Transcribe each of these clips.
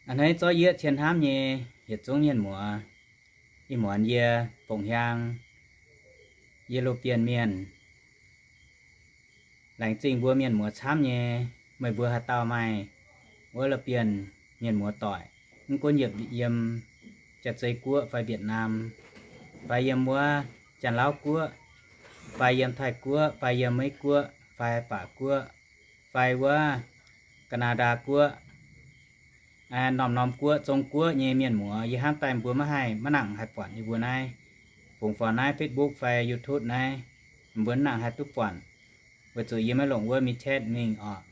A'hneiv zorqv yieqv cien hnamv nyei yietc zungv mienh muoz, ih muonz yie Fongc Hiaang, yie Loz Bienh Mienh, laengz zingh mbuo mienh muoz camv nyei. Meih mbuo haaix dauh maaih wuov Loz Bienh mienh muoz doic, mv gunv yiem, yiem Jaav-Zei Guoqv fai Việt Nam, fai yiem wuov Janx-Lauv Guoqv, fai yiem Taiv Guoqv, fai yiem Meiv Guoqv, fai Baac Guoqv, fai wuov Canada Guoqv, norm-norm guoqv, Zong Guoqv nyei mienh muoz, yie hnamv daaih mbuo maiv haih, maiv nangc haih buatc yie mbuo naaiv, fungx faaux naaiv Facebook fai YouTube naaiv, mbuo maiv nangc haih duqv buatc, weic zuqc yie maiv longc wuov WeChat mingh oc.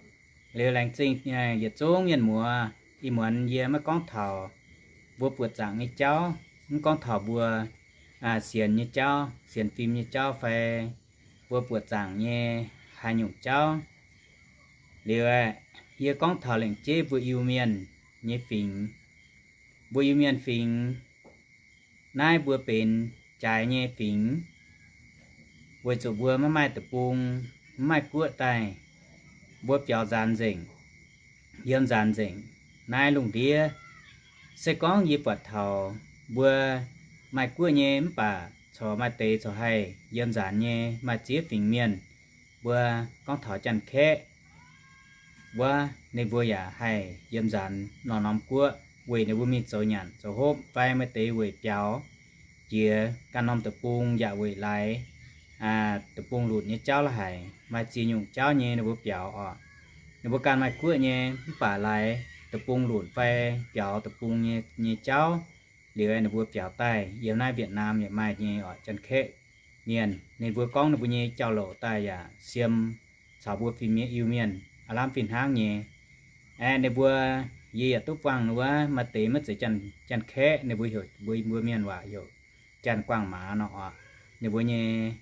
Liuz laengz zingh yietc zungv mienh muoz, ih muonz yie maiv gorngv taux mbuo buoqc zaangc nyei jauv, mv gorngv taux mbuo sienx nyei jauv, sienx fim nyei jauv fai mbuo buoqc zaangc nyei haaix nyungc jauv. Liuz aeqv, yie gorngv taux lengc jeiv mbuo Iu-Mienh nyei fingx. Mbuo Iu-Mienh fingx naaiv mbuo benx jaaix nyei fingx, weic zuqc mbuo maiv maaih deic-bung, maiv maaih guoqv daaih, mbuo biaux nzaanx nzengc, yiem nzaanx nzengc naaiv lungh ndiev. Se gorngv yie buatc taux mbuo maaih guoqv nyei mv baac corc maaih deix corc haih yiem nzaanx nyei maaih ziex fingx mienh, mbuo gorngv taux Janx-Kaeqv wuov, ninh mbuo yaac haih yiem nzaanx norm-norm guoqv weic ninh mbuo mingh zoux nyanc zoux hopv fai maaih deix weic biaux jiex ganh norm deic-bung yaac weic laaix deic-bung lunc nyei jauv la'haic, maaih ziex nyungc jauv nyei ninh mbuo biaux oc. Ninh mbuo ganh maaih guoqv nyei mv baac laaix deic-bung lunc fai biaux deic-bung nyei, nyei jauv, liuz ninh mbuo biaux daaih yiem naaiv Việt Nam yaac maaih nyei oc. Janx-Kaeqv mienh ninh mbuo gorngv ninh mbuo nyei jauv-louc daaih yaac siem caux mbuo fingx mienh Iu-Mienh aav lamh fih hnangv nyei. Aeqv, ninh mbuo, yie yaac duqv buangh wuov, maaih deix maiv zeiz Janx-Kaeqv, ninh mbuo heuc mbuo, mbuo mienh waac heuc Janx-Guangc Maaz nor oc. Ninh mbuo nyei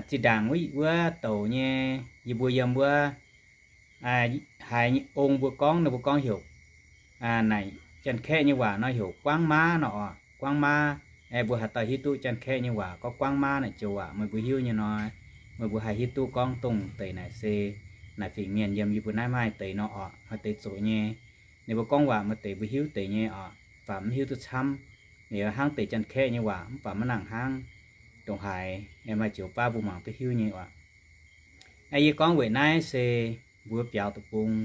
zinh ndaangc wuov, wuov douc nyei, yie mbuo yiem wuov haaix ong mbuo gorngv, ninh mbuo gorngv heuc, naaic Janx-Kaeqv nyei waac nor heuc guangv mav nor oc, guangv mav. Mbuo haaix dauh hiuv duqv Janx-Kaeqv nyei waac gorngv guangv mav naaic joux waac meih mbuo hiuv nyei nor, meih mbuo haih hiuv duqv gorngv dongh deix naaic se naaic fingx mienh yiem yie mbuo naaiv maaih deix nor oc. Maaih deix zoqc nyei, ninh mbuo gorngv waac maaih deix mbuo hiuv deix nyei oc, mv baac mv hiuv duqv camv. Liuz hnangv deix Janx-Kaeqv nyei waac mv baac maiv nangc hnangv, ndongc haaix maaih joux baav mbuo mangc duqv hiuv nyei oc. Yie gorngv weic naaiv se mbuo biaux deic-bung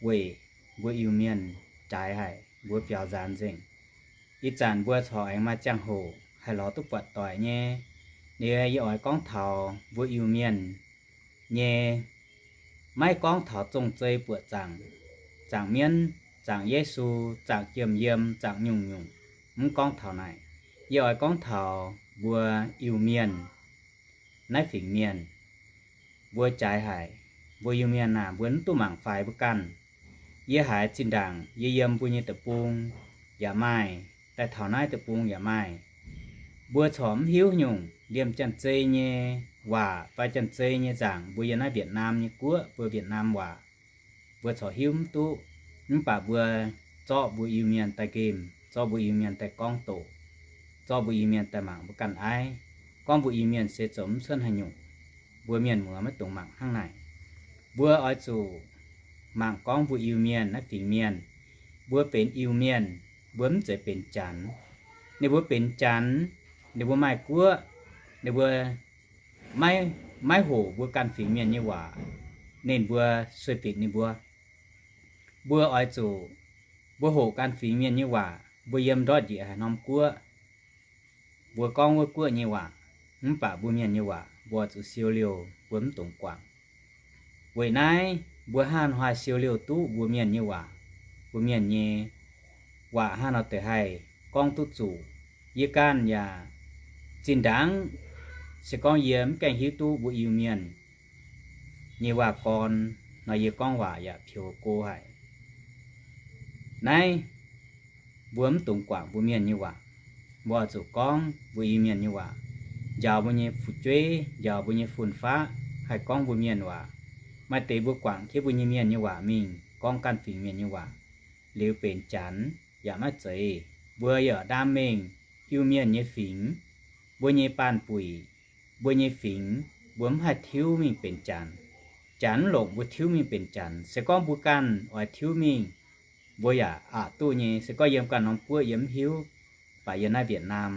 weic mbuo Iu-Mienh jaaix haic, mbuo biaux nzaanx nzengc. Ih zanc mbuo corc aengx maaih ziangh hoc haih lorz duqv buatc doic nyei. Liuz yie oix gorngv taux mbuo Iu-Mienh nyei, maiv gorngv taux zong-zei buoqc zaangc, zaangc mienv, zaangc Yesu, zaangc jiem-yiem, zaangc nyungc-nyungc, mv gorngv taux naaic. Yie oix gorngv taux mbuo Iu-Mienh naaiv fingx mienh. Mbuo jaaix haic, mbuo Iu-Mienh aah, mbuo mv duqv mangc faix mbuo ganh. Yie haiz zinh ndaangc yie yiem mbuo nyei deic-bung yaac maaih, daaih taux naaiv deic-bung yaac maaih, mbuo corc mv hiuv nyungc liemh Janx-Zei nyei waac fai Janx-Zei nyei nzaangc. Mbuo yiem naaiv Việt Nam nyei guoqv, mbuo Việt Nam waac mbuo corc hiuv mv duqv, mv baac mbuo zorqv mbuo Iu-Mienh daaih nqemh, zorqv mbuo Iu-Mienh daaih gorngv doqc, zorqv mbuo Iu-Mienh daaih mangc mbuo ganh aiv, gorngv mbuo Iu-Mienh se zoux mv cuotv haaix nyungc. Mbuo mienh muoz maiv dungx mangc hnangv naaic. Mbuo oix zuqc mangc gorngv mbuo Iu-Mienh naaiv fingx mienh. Mbuo benx Iu-Mienh, mbuo mv zeiz benx Janx. Ninh mbuo benx Janx, ninh mbuo maaih guoqv, ninh mbuo maiv, maiv hoqc mbuo ganh fingx mienh nyei waac, ninh mbuo sueih bieqc ninh mbuo. Mbuo oix zuqc, mbuo hoqc ganh fingx mienh nyei waac, mbuo yiem ndortv njiec haaix norm guoqv, mbuo gorngv wuov guoqv nyei waac, mv baac mbuo mienh nyei waac mbuo oix zuqc siou liouh, mbuo mv dungx guangc. Weic naaiv mbuo hnangv haaix nor haih siou liouh duqv mbuo mienh nyei waac, mbuo mienh nyei waac hnangv haaix nor deix haih gorngv duqv zuqc. Yie ganh yaac zinh ndaangc se gorngv yie mv gaengh hiuv duqv mbuo Iu-Mienh nyei waac-gorn nor, yie gorngv waac yaac peux go haic. Naaiv mbuo mv dungx guangc mbuo mienh nyei waac. Mbuo oix zuqc gorngv mbuo Iu-Mienh nyei waac, njaaux mbuo nyei fu'jueiv, njaaux mbuo nyei fun-faqv haih gorngv mbuo mienh waac. Maaih deix mbuo guangc jienv mbuo nyei mienh nyei waac mingh gorngv ganh fingx mienh nyei waac, liuz benx Janx yaac maiv zeiz. Mbuo yaac ndaam mengh Iu-Mienh nyei fingx, mbuo nyei baanh buic, mbuo nyei fingx, mbuo mv haih tiuv mingh benx Janx. Janx mv longc mbuo tiuv mingh benx Janx. Se gorngv mbuo ganh oix tiuv mingh, mbuo yaac aqc duqv nyei. Se gorngv yiem ganh norm guoqv yie mv hiuv, baac yiem naaiv Việt Nam,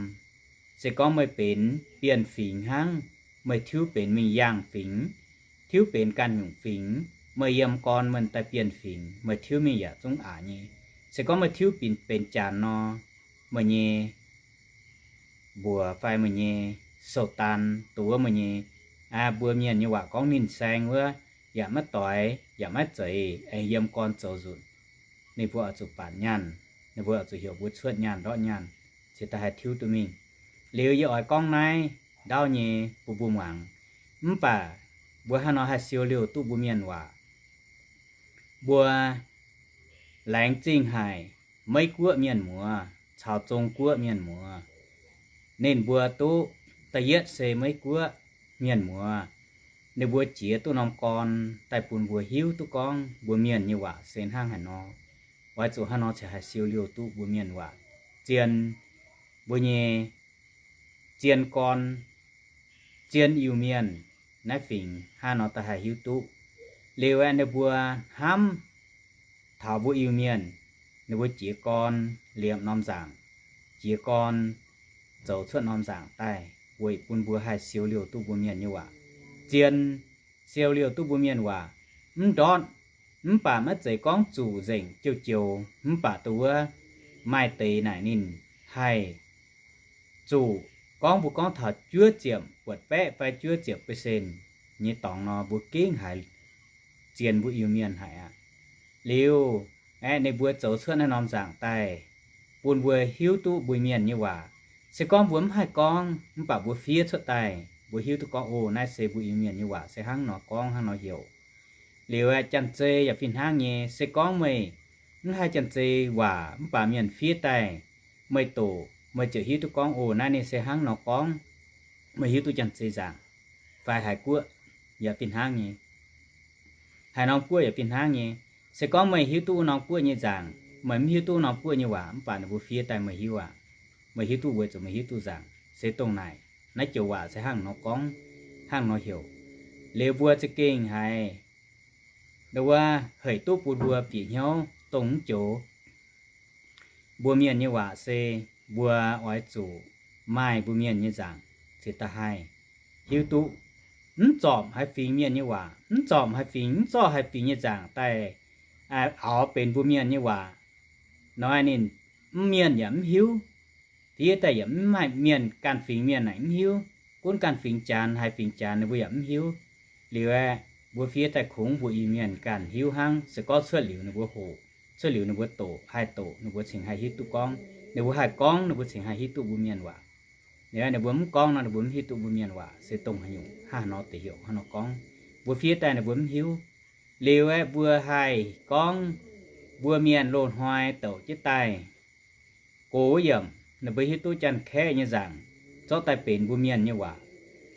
se gorngv meih benx Bienh Fingx hnangv, meih tiuv benx mingh Yangh Fingx, tiuv benx ganh nyungc fingx, meih yiem gorn meih daaih Bienh Fingx, meih tiuv mingh yaac zungv aqc nyei. Se gorngv meih tiuv benx, benx Janx nor, meih nyei mbuox fai meih nyei sou-daan, dongh wuov meih nyei, aa, mbuo mienh nyei waac gorngv ninh saeng wuov, yaac maiv doix yaac maiv zeiz, aengx yiem gorn zoux nzunc. Ninh mbuo oix zuqc baanc nyaanh, ninh mbuo oix zuqc heuc mbuo cuotv nyaanh ndortv nyaanh, cingx daaih haih tiuv duqv mingh. Liuz yie oix gorngv naaiv ndaauv nyei bun mbuo muangx. Mv baac mbuo hnangv nor haih siou liouh duqv mbuo mienh waac. Mbuo laengz zingh haic Meiv Guoqv mienh muoz caux Zong Guoqv mienh muoz. Ninh mbuo duqv, da'yietv se Meiv Guoqv mienh muoz, ninh mbuo jiex duqv norm gorn daaih bun mbuo hiuv duqv gorngv mbuo mienh nyei waac se hnangv haaix nor. Oix zuqc hnangv nor cingx haih siou liouh duqv mbuo mienh waac. Zien, mbuo nyei zien gorn, zien Iu-Mienh, naaiv fingx hnangv nor da'haih hiuv duqv. Liuz aeqv, ninh mbuo hnamv taux mbuo Iu-Mienh, ninh mbuo jiez gorn liemh norm nzaangc, jiez gorn zoux cuotv norm nzaangc daaih weic bun mbuo haih siou liouh duqv mbuo mienh nyei waac. Zien siou liouh duqv mbuo mienh waac, mv ndortv, mv baac maiv zeiz gorngv zuqc nzengc jouh joux, mv baac dongh wuov maaih deix naaic ninh haih zuqc gorngv mbuo gorngv taux juov ziepc buatc baeqv fai juov ziepc percent nyei dorngx nor, mbuo gengh haiz zien mbuo Iu-Mienh haic aqv. Liuz aeqv, ninh mbuo zoux cuotv naaiv norm nzaangc daaih bun mbuo hiuv duqv mbuo mienh nyei waac. Se gorngv mbuo mv haih gorngv, mv baac mbuo fiev cuotv daaih, mbuo hiuv duqv gorngv, o, naaiv se mbuo Iu-Mienh nyei waac se hnangv nor gorngv, hnangv nor heuc. Liuz aeqv, janx-zei yaac fih hnangv nyei. Se gorngv meih mv haih janx-zei waac mv baac mienh fiev daaih, meih doqc meih ziouc hiuv duqv gorngv, o, naaiv ninh se hnangv nor gorngv. Meih hiuv duqv janx-zei nzaangc fai haaix guoqv yaac fih hnangv nyei. Haaix norm guoqv yaac fih hnangv nyei. Se gorngv meih hiuv duqv wuov norm guoqv nyei nzaangc, meih mv hiuv duqv wuov norm guoqv nyei waac, mv baac ninh mbuo fiev daaih meih hiuv aqv. Meih hiuv duqv weic zuqc meih hiuv duqv nzaangc se dongh naaic, naaiv joux waac se hnangv nor gorngv, hnangv nor heuc. Liuz mbuo za'gengh haiz ndo wuov hec duqv bun mbuo bieqc hnyouv dongh mv joux mbuo mienh nyei waac se mbuo oix zuqc maaih mbuo mienh nyei nzaangc cingx daaih haih hiuv duqv. Mv zorpc haaix fingx mienh nyei waac, mv zorpc haaix fingx, mv zorqv haaix fingx nyei nzaangc daaih, aa, aaux benx mbuo mienh nyei waac nor, ninh mv mienh yaac mv hiuv. Fiev daaih yaac mv maaih mienh, ganh fingx mienh naaic mv hiuv. Gunv ganh fingx Janx, haaix fingx Janx ninh mbuo yaac mv hiuv. Liuz aeqv, mbuo fiev daaih kungx mbuo Iu-Mienh ganh hiuv hnangv. Se gorngv cuotv liuz ninh mbuo hoqc, cuotv liuz ninh mbuo doqc, haih doqc ninh mbuo cingx haih hiuv duqv gorngv. Ninh mbuo haih gorngv ninh mbuo cingx haih hiuv duqv mbuo mienh waac. Liuz ninh mbuo mv gorngv nor ninh mbuo mv hiuv duqv mbuo mienh waac se dongh haaix nyungc, hnangv haaix nor deix heuc hnangv nor gorngv. Mbuo fiev daaih ninh mbuo mv hiuv. Liuz aeqv, mbuo haih gorngv mbuo mienh loz-hnoi douc jienv daaih, gox yiemc ninh mbuo hiuv duqv Janx-Kaeqv nyei nzaangc zorqv daaih benx mbuo mienh nyei waac.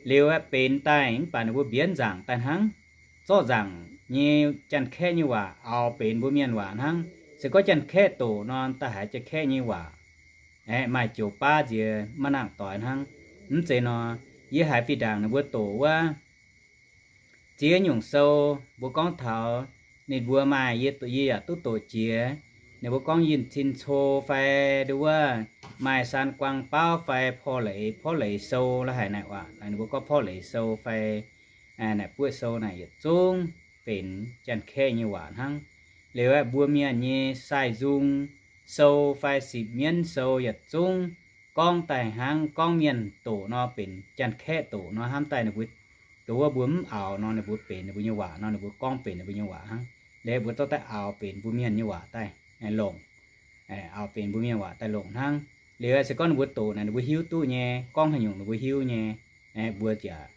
Liuz aeqv, benx daaih mv baac ninh mbuo mbienv nzaangc daaih hnangv, zorqv nzaangc nyei Janx-Kaeqv nyei waac aaux benx mbuo mienh waac hnangv. Se gorngv Janx-Kaeqv doqc nor, da'haiz Janx-Kaeqv nyei waac aeqv, maaih joux baav nziex maiv nangc doix hnangv. Mv zeiz nor, yie haiz fih ndaangc ninh mbuo doqc wuov ziex nyungc sou, mbuo gorngv taux ninh mbuo maaih, yie, yie yaac duqv doqc jiex. Ninh mbuo gorngv yinh cin co fai ndo wuov maaih san guang baauv fai porv leiz, porv leiz sou la'haic naaic waac, ninh mbuo gorngv porv leiz sou fai naaic buoqv sou naaic yietc zungv benx Janx-Kaeqv nyei waac hnangv. Liuz aeqv, mbuo mienh nyei sai nzung sou fai sipv mienv sou yietc zungv gorngv daaih hnangv, gorngv mienh doqc nor benx Janx-Kaeqv doqc nor hnamv daaih ninh mbuo, dongh wuov mbuo mv aaux nor ninh mbuo benx ninh mbuo nyei waac nor ninh mbuo gorngv benx ninh mbuo nyei waac hnangv. Liuz mbuo zorqv daaih aaux benx mbuo mienh nyei waac daaih longc, aaux benx mbuo mienh waac daaih longc hnangv. Liuz se gorngv ninh mbuo doqc naaic ninh mbuo hiuv duqv nyei, gorngv haaix nyungc ninh mbuo hiuv nyei, mbuo ziouc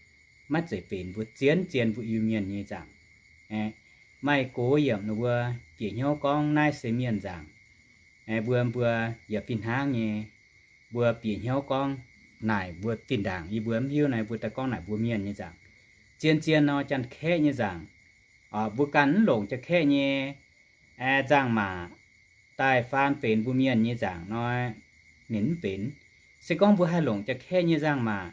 maiv zeiz benx mbuo zien zien mbuo Iu-Mienh nyei nzaangc. Maaih gox yiemc ninh mbuo bieqc hnyouv gorngv naaiv se mienh nzaangc. Mbuo, mbuo yaac fih hnangv nyei, mbuo bieqc hnyouv gorngv naaic mbuo fih ndaangc yie mbuo mv hiuv naaiv mbuo daaih gorngv naaic mbuo mienh nyei nzaangc. Zien zien nor Janx-Kaeqv nyei nzaangc, mbuo ganh mv longc Janx-Kaeqv nyei nzangc-maac daaih faan benx mbuo mienh nyei nzaangc nor, ninh mv benx. Se gorngv mbuo haih longc Janx-Kaeqv nyei nzangc-maac,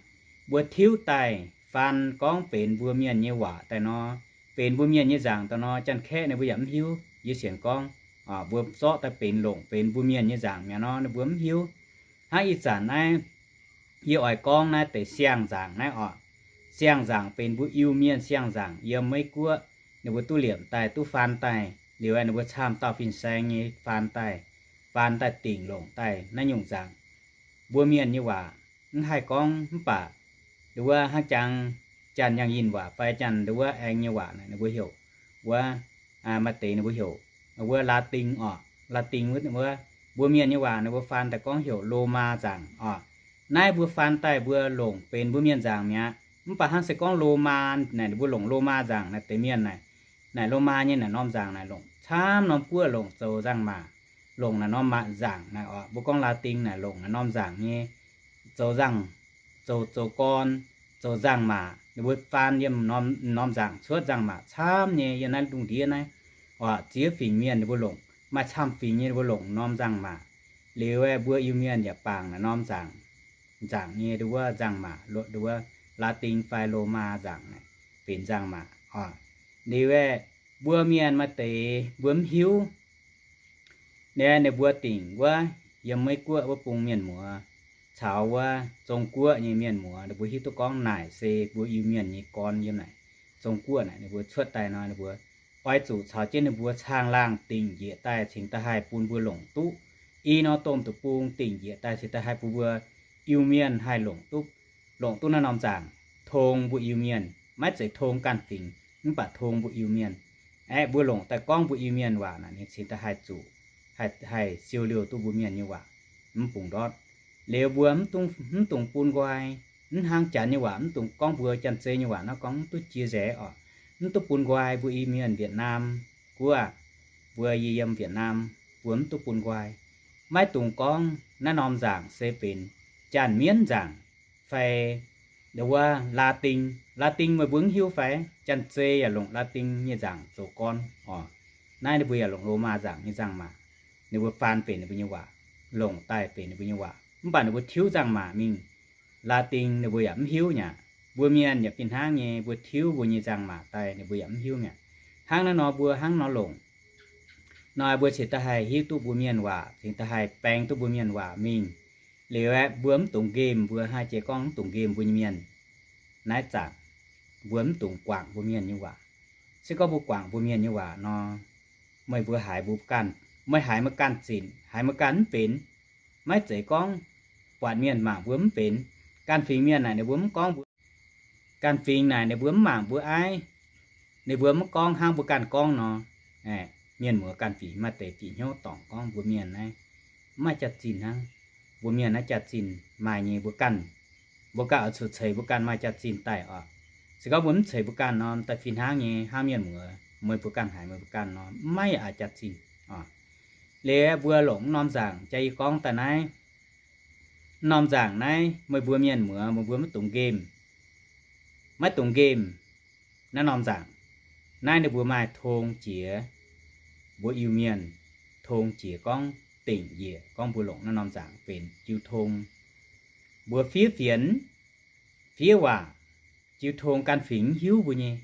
mbuo tiuv daaih faan gorngv benx mbuo mienh nyei waac daaih nor, benx mbuo mienh nyei nzaangc daaih nor, Janx-Kaeqv ninh mbuo yaac mv hiuv. Yie sienx gorngv Mbuo zorqv daaih benx longc benx mbuo mienh nyei nzaangc mi'aqv nor, ninh mbuo mv hiuv. Hnangv ih zanc naaiv yie oix gorngv naaiv deix siang-nzaangc naaiv oc. Siang-nzaangc benx mbuo Iu-Mienh siang-nzaangc yiem Meiv Guoqv, ninh mbuo duqv liemh daaih duqv faan daaih liuz, ninh mbuo camv dauh fin-saeng nyei faan daaih, faan daaih dingc longc daaih naaiv nyungc nzaangc. Mbuo mienh nyei waac mv haih gorngv mv baac nduov wuov hnangv jangx Janx-Yangh Yinh waac fai Janx nduov wuov aengx nyei waac naaic ninh mbuo heuc wuov, maaih deix ninh mbuo heuc wuov Laating oc. Laating wuov, mbuo mienh nyei waac ninh mbuo faan daaih gorngv heuc Lomaa nzaangc oc. Naaiv mbuo faan daaih mbuo longc benx mbuo mienh nzaangc mi'aqv. Mv baac hnangv se gorngv Lomaa naaic ninh mbuo longc Lomaa nzaangc naaic deix mienh naaic, naaic Lomaa nyei naaic norm nzaangc naaic longc camv norm guoqv longc zoux nzangc-maac, longc naaic norm maac nzaangc naaic oc. Mbuo gorngv Laating naaic longc naaic norm nzaangc nyei zoux nzangc, zoux, zoux gorn, zoux nzangc-maac. Ninh mbuo faan yiem norm, norm nzaangc cuotv nzangc-maac camv nyei yiem naaiv lungh ndiev naaiv oc. Ziex fingx mienh ninh mbuo longc, maaih camv fingx nyei ninh mbuo longc norm nzangc-maac. Liuz aeqv, mbuo Iu-Mienh yaac bangc naaic norm nzaangc, nzaangc nyei nduov wuov nzangc-maac, nduov wuov Laating fai Lomaa nzaangc naaic benx nzangc-maac oc. Liuz aeqv, mbuo mienh maaih deix mbuo mv hiuv. Ninh, ninh mbuo dingc wuov yiem Meiv Guoqv wuov bung mienh muoz caux wuov Zong Guoqv nyei mienh muoz, ninh mbuo hiuv duqv gorngv naaic se mbuo Iu-Mienh nyei gorn yiem naaic Zong Guoqv naaic ninh mbuo cuotv daaih nor, ninh mbuo oix zuqc caux jienv ninh mbuo caangh laangh dingc njiec daaih cingx daaih haih bun mbuo longc duqv. I nor domh deic-bung dingc njiec daaih cingx daaih haih bun mbuo Iu-Mienh haih longc duqv, longc duqv naaiv norm nzaangc, tong mbuo Iu-Mienh, maiv zeiz tong ganh fingx, mv baac tong mbuo Iu-Mienh. Aeqv, mbuo longc daaih gorngv mbuo Iu-Mienh waac naaic ninh cingx daaih haih zuqc, haih, haih siou liouh duqv mbuo mienh nyei waac, mv bungx ndortv. Liuz mbuo mv dungx, mv dungx bun nqoi, mv hnangv Janx nyei waac, mv dungx gorngv mbuo Janx-Zei nyei waac nor gorngv mv duqv jiex nzengc oc. Mv duqv bun nqoi mbuo Iu-Mienh Việt Nam guoqv, mbuo yie yiem Việt Nam, mbuo mv duqv bun nqoi. Maiv dungx gorngv naaiv norm nzaangc se benx Janx-Mienv nzaangc fai nduov wuov Laating. Laating meih mbuo mv hiuv fai? Janx-Zei yaac longc Laating nyei nzaangc zoux gorn oc. Naaiv ninh mbuo yaac longc Lomaa nzaangc nyei nzangc-maac. Ninh mbuo faan benx ninh mbuo nyei waac, longc daaih benx ninh mbuo nyei waac, mv baac ninh mbuo tiuv nzangc-maac mingh. Laating ninh mbuo yaac mv hiuv mi'aqv. Mbuo mienh yaac fih hnangv nyei, mbuo tiuv mbuo nyei nzangc-maac daaih ninh mbuo yaac mv hiuv mi'aqv. Hnangv naaiv nor mbuo hnangv nor longc nor, mbuo cingx daaih haih hiuv duqv mbuo mienh waac, cingx daaih haih baeng duqv mbuo mienh waac mingh. Liuz aeqv, mbuo mv dungx nqemh, mbuo haih jiex gorngv mv dungx nqemh mbuo nyei mienh. Naaiv zanc mbuo mv dungx guangc mbuo mienh nyei waac. Se gorngv mbuo guangc mbuo mienh nyei waac nor, meih mbuo haiz mbuo ganh, meih haiz meih ganh zinc, haiz meih ganh mv benx. Maiv zeiz gorngv buatc mienh mangc mbuo mv benx. Ganh fingx mienh naaic ninh mbuo mv gorngv mbuo, ganh fingx naaic ninh mbuo mv mangc mbuo aiv, ninh mbuo mv gorngv hnangv mbuo ganh gorngv nor. Mienh muoz ganh fingx maaih deix bieqc hnyouv dorngc gorngv mbuo mienh naaiv mv maaih jaax-zinh hnangv. Mbuo mienh naaiv jaax-zinh maaih nyei, mbuo ganh, mbuo ganh oix zuqc ceix mbuo ganh maaih jaax-zinh daaih oc. Se gorngv mbuo mv ceix mbuo ganh nor, daaih fih hnangv nyei hnangv mienh muoz, meih mbuo ganh haiz meih mbuo ganh nor, mv maaih a'jaax-zinh oc. Liuz mbuo longc mv norm nzaangc jaa yie gorngv daaih naaiv, mv norm nzaangc naaiv meih mbuo mienh muoz, meih mbuo maiv dungx nqemh, maiv dungx nqemh naaiv norm nzaangc. Naaiv ninh mbuo maaih tong jiex, mbuo Iu-Mienh tong jiex gorngv dingc njiec gorngv mbuo longc naaiv norm nzaangc benx jiu tong. Mbuo fiev fienx, fiev waac, jiu tong ganh fingx mv hiuv mbuo nyei.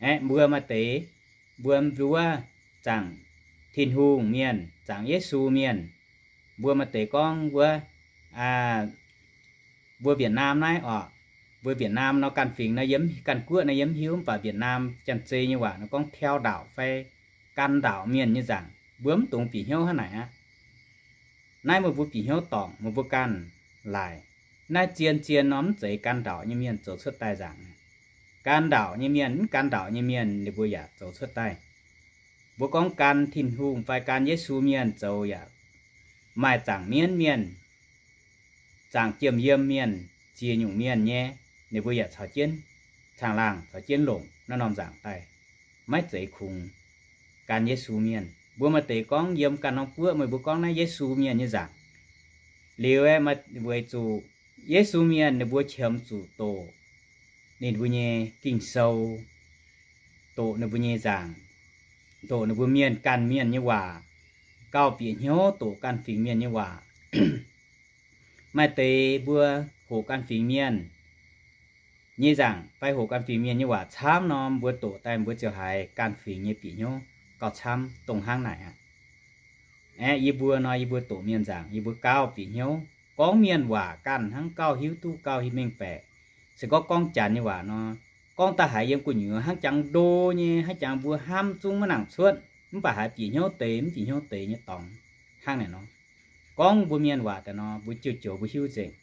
Aeqv, mbuo maaih deix, mbuo, mbuo wuov zaangc Tin-Hungh mienh, zaangc Yesu mienh, mbuo maaih deix gorngv wuov, mbuo Việt Nam naaiv oc, mbuo Việt Nam nor ganh fingx nor yiem, ganh guoqv nor yiem mv hiuv, mv baac Việt Nam Janx-Zei nyei waac nor gorngv theo đạo fai gan đảo mienh nyei nzaangc, mbuo mv dungx bieqc hnyouv hnangv naaic aqv. Naaiv meih mbuo bieqc hnyouv dorngc meih mbuo ganh laaic. Naaiv zien-zien nor mv zeiz gan đảo nyei mienh zoux cuotv daaih nzaangc. Gan đảo nyei mienh, mv gan đảo nyei mienh ninh mbuo yaac zoux cuotv daaih. Mbuo gorngv gan Tin-Hungh fai gan Yesu mienh zoux yaac maaih zaangc mienv mienh, zaangc jiem yiem mienh, ziex nyungc mienh nyei, ninh mbuo yaac caux jienv caangh laangh caux jienv longc naaiv norm nzaangc daaih. Maiv zeiz kungx gan Yesu mienh. Mbuo maaih deix gorngv yiem ganh norm guoqv meih mbuo gorngv naaiv Yesu mienh nyei nzaangc. Liuz aeqv, maaih weic zuqc Yesu mienh ninh mbuo qiemx zuqc doqc ninh mbuo nyei Ging-Sou, doqc ninh mbuo nyei nzaangc, doqc ninh mbuo mienh ganh mienh nyei waac, gauh bieqc hnyouv doqc ganh fingx mienh nyei waac. Maaih deix mbuo hoqc ganh fingx mienh nyei nzaangc fai hoqc ganh fingx mienh nyei waac camv nor, mbuo doqc daaih mbuo ziouc haiz ganh fingx nyei bieqc hnyouv. gauh camv dongh hnangv naaic aqv. Aeqv, yie mbuo nor, yie mbuo doqc mienh nzaangc, yie mbuo gauh bieqc hnyouv. Gorngv mienh waac ganh hnangv gauh hiuv duqv gauh mengh baeqc. Se gorngv gorngv Janx nyei waac nor, gorngv daaih haiz yiem gu'nyuoz hnangv jangx ndo nyei, hnangv jangx mbuo hnamv zungv maiv nangc cuotv, mv baac haiz bieqc hnyouv deix, mv bieqc hnyouv deix nyei dorngx hnangv naaic nor. Gorngv mbuo mienh waac daaih nor, mbuo joux-joux mbuo hiuv nzengc.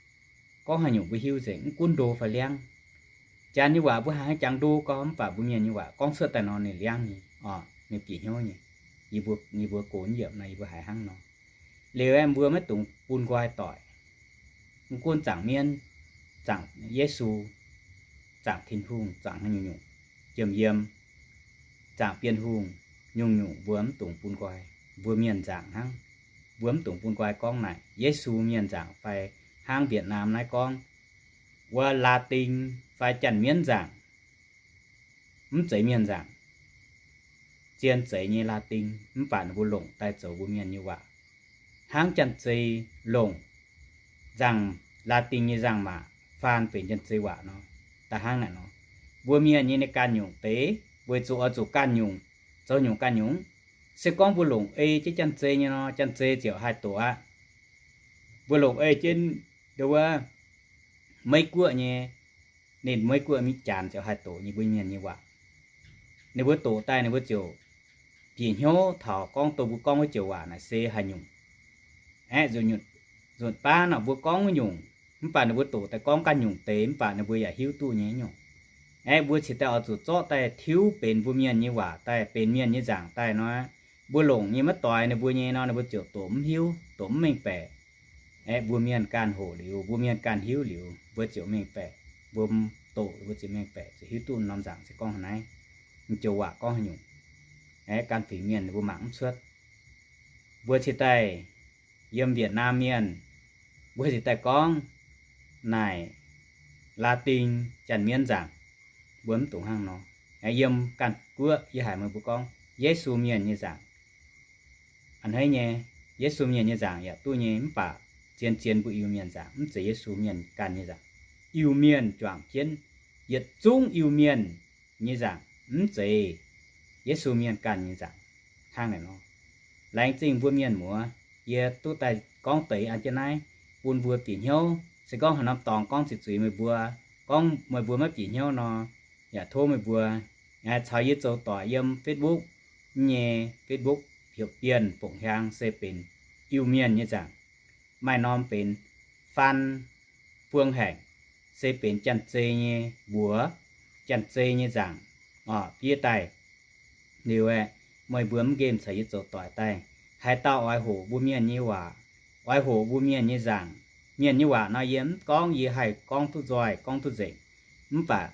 Gorngv haaix nyungc mbuo hiuv nzengc, mv gunv ndo fai liangv. Janx nyei waac mbuo haiz hnangv jangx ndo gau, mv baac mbuo mienh nyei waac gorngv cuotv daaih nor ninh liangv nyei, ninh bieqc hnyouv nyei. Yie mbuo, yie mbuo gox yiemc nor yie mbuo haiz hnangv nor. Liuz aeqv, mbuo maiv dungx bun nqoi doic. Mv gunv zaangc mienv, zaangc Yesu, zaangc Tin-Hungh, zaangc haaix nyungc-nyungc, jiem yiem, zaangc Bienh Hungh, nyungc-nyungc mbuo mv dungx bun nqoi. Mbuo mienh nzaangc hnangv. Mbuo mv dungx bun nqoi gorngv naaic Yesu mienh nzaangc fai hnangv Việt Nam naaiv gorngv wuov Laa^tin fai Janx-Mienv nzaangc. Mv zeiz mienh nzaangc. Zien zeiz nyei Laa^tin, mv baac ninh mbuo longc daaih zoux mbuo mienh nyei waac. Hnangv Janx-Zei longc nzangc, Laa^tin nyei nzangc-maac faan benx Janx-Zei waac nor, da'hnangv naaic nor. Mbuo mienh nyei ninh ganh nyungc deix weic zuqc oix zuqc ganh nyungc, zoux nyungc ganh nyungc. Se gorngv mbuo longc ei jienv Janx-Zei nyei nor, Janx-Zei ziouc haih doqc aqv. Mbuo longc ei jienv ndo wuov Meiv Guoqv nyei, ninh Meiv Guoqv mingh Janx ziouc haih doqc nyei mbuo mienh nyei waac. Ninh mbuo doqc daaih ninh mbuo ziouc bieqc hnyouv taux gorngv dongh mbuo gorngv wuov joux waac naaic se haaix nyungc. Aeqv, nzunc baav nor mbuo gorngv wuov nyungc, mv baac ninh mbuo doqc daaih gorngv ganh nyungc deix, mv baac ninh mbuo yaac hiuv duqv nyei nyungc. Aeqv, mbuo cingx daaih oix zuqc zorqv daaih tiuv benx mbuo mienh nyei waac daaih, benx mienh nyei nzaangc daaih nor, mbuo longc nyei maiv doix ninh mbuo nyei nor, ninh mbuo ziouc doqc mv hiuv, doqc mv mengh baeqc. Aeqv, mbuo mienh ganh hoqc liuz, mbuo mienh ganh hiuv liuz, mbuo ziouc mengh baeqc. Mbuo doqc mbuo ziouc mengh baeqc, ziouc hiuv duqv norm nzaangc se gorngv haaix nor, joux waac gorngv haaix nyungc. Aeqv, ganh fingx mienh mbuo mangc mv cuotv. Mbuo cingx daaih yiem Việt Nam mienh, mbuo cingx daaih gorngv naaic Laa^tin Janx-Mienv nzaangc, mbuo mv dungx hnangv nor. Yiem ganh guoqv yie haiz meih mbuo gorngv Yesu mienh nyei nzaangc. A'hneiv nyei, Yesu mienh nyei nzaangc yaac duqv nyei, mv baac zien-zien mbuo Iu-Mienh nzaangc mv zeiz Yesu mienh ganh nyei nzaangc. Iu-Mienh juangc jienv yietc zungv Iu-Mienh nyei nzaangc, mv zeiz Yesu mienh ganh nyei nzaangc. Hnangv naaic nor, laengz zingh mbuo mienh muoz, yie duqv daaih gorngv deix an jienv naaiv bun mbuo bieqc hnyouv. Se gorngv haaix norm dorngx gorngv zuqc zuiz meih mbuo, gorngv meih mbuo maiv bieqc hnyouv nor, yaac tov meih mbuo caux yie zoux doic yiem Facebook nyei, Facebook heuc Bienh Bongc Hiaang se benx Iu-Mienh nyei nzaangc. Maaih norm benx Faan Buang Haengc, se benx Janx-Zei nyei mbuox, Janx-Zei nyei nzaangc, orqc, fiev daaih. Liuz aeqv, meih mbuo mv nqemh caux yie zoux doic daaih. Haaix dauh oix hoqc mbuo mienh nyei waac, oix hoqc mbuo mienh nyei nzaangc, mienh nyei waac nor yie mv gorngv, yie haih gorngv duqv nzoih, gorngv duqv nzengc. Mv baac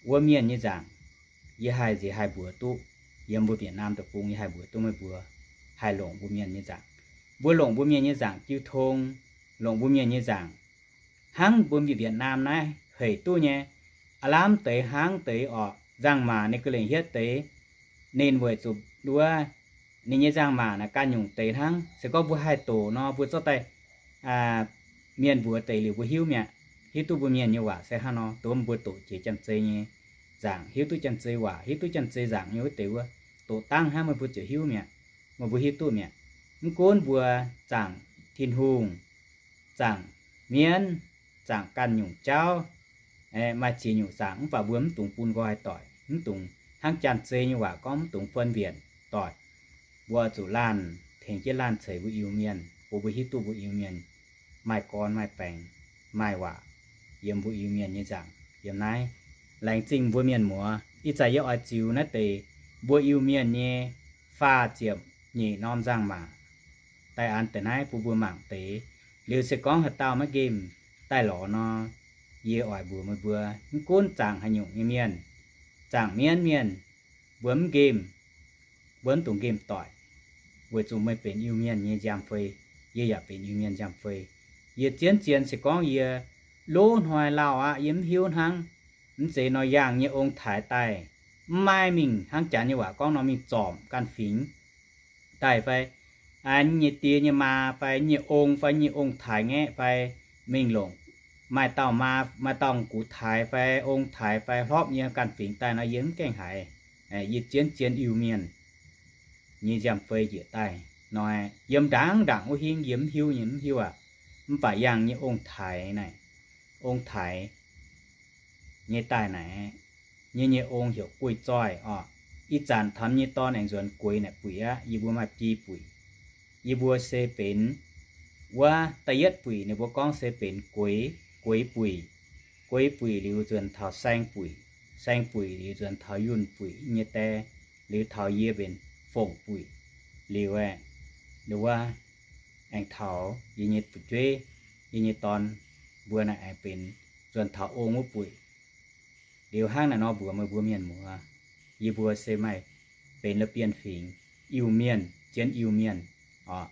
wuov mienh nyei nzaangc, yie haih nziex haih mbuox duqv. Yiem mbuo Việt Nam deic-bung yie haih mbuox duqv meih mbuo haih longc mbuo mienh nyei nzaangc. Mbuo longc mbuo mienh nyei nzaangc jiu tong, longc mbuo mienh nyei nzaangc hnangv mbuo Việt Nam naaiv hec duqv nyei. Aav lamh deix hnangv deix orqc, nzangc-maac ninh ga'lengc hietv deix, ninh weic zuqc wuov ninh nyei nzangc-maac naaic ganh nyungc deix hnangv. Se gorngv mbuo haih doqc nor, mbuo zorqv daaih mienh mbuox deix liuz mbuo hiuv mi'aqv. Hiuv duqv mbuo mienh nyei waac se hnangv nor, dongh mbuo doqc jiex Janx-Zei nyei nzaangc, hiuv duqv Janx-Zei waac, hiuv duqv Janx-Zei nzaangc nyei wuov deix wuov, doqc dangv hnangv meih mbuo ziouc hiuv mi'aqv. Meih mbuo hiuv duqv mi'aqv. Mv gunv mbuo zaangc Tin-Hungh, zaangc mienv, zaangc ganh nyungc jauv, maaih ziex nyungc zaangc, mv baac mbuo mv dungx bun nqoi doic, mv dungx hnangv Janx-Zei nyei waac gorngv mv dungx phân biệt doic. Mbuo zuqc laanh tengx jienv laanh ceix mbuo Iu-Mienh, bun mbuo hiuv duqv mbuo Iu-Mienh maaih gorn maaih baengx, maaih waac yiem mbuo Iu-Mienh nyei nzaangc yiem naaiv. Laengz zingh mbuo mienh muoz, ih zanc yie oix ziux naaiv deix mbuo Iu-Mienh nyei faah ziepc nyeic norm nzangc-maac daaih an deix naaiv bun mbuo mangc deix. Liuz se gorngv haaix dauh maiv nqemh daaih lorz nor, yie oix mbuox meih mbuo, mv gunv zaangc haaix nyungc nyei mienh, zaangc mienv mienh, mbuo mv nqemh, mbuo mv dungx nqemh doic, weic zuqc meih benx Iu-Mienh nyei nziaamv-fei, yie yaac benx Iu-Mienh nziaamv-fei. Yie zien-zien se gorngv yie lov hnoi lauh aqv, yie mv hiuv hnangv. Mv zeiz nor, yangh nyei ong-taaix daaih, mv maaih mingh hnangv Janx nyei waac gorngv nor mingh zorpc ganh fingx daaih fai nyei die nyei maa fai nyei ong fai nyei ong-taaix ngaeqv fai mingh longc maaih dauh maa, maaih dauh gux-taaix fai ong-taaix fai hlopv nyei ganh fingx daaih nor, yie mv gaengh haiz. Yie zien-zien Iu-Mienh, nyei nziaamv-fei njiec daaih nor, yiem ndaangc ndaangc wuov hingv yie mv hiuv nyei, mv hiuv aqv. Mv baac yangh nyei ong-taaix naaic, ong-taaix nyei daaih naaic, nyei nyei ong heuc Gueix Zoih oc. Ih zanc taux nyei dorn aengx nzuonx Gueix naaic buic aqv. Yie mbuo maaih biei buic. Yie mbuo se benx wuov da'yietv buic, ninh mbuo gorngv se benx Gueix, Gueix buic. Gueix buic liuz nzuonx taux Saeng buic, Saeng buic liuz nzuonx taux Yunh buic nyei die, liuz taux yie benx Fongc buic. Liuz aeqv, wuov aengx taux yie nyei fu'jueiv, yie nyei dorn mbuo naaic aengx benx nzuonx taux ong wuov buic. Liuz hnangv naaic nor mbuox meih mbuo mienh muoz, yie mbuo se maaih benx la'bienh fingx, Iu-Mienh jienv Iu-Mienh oc.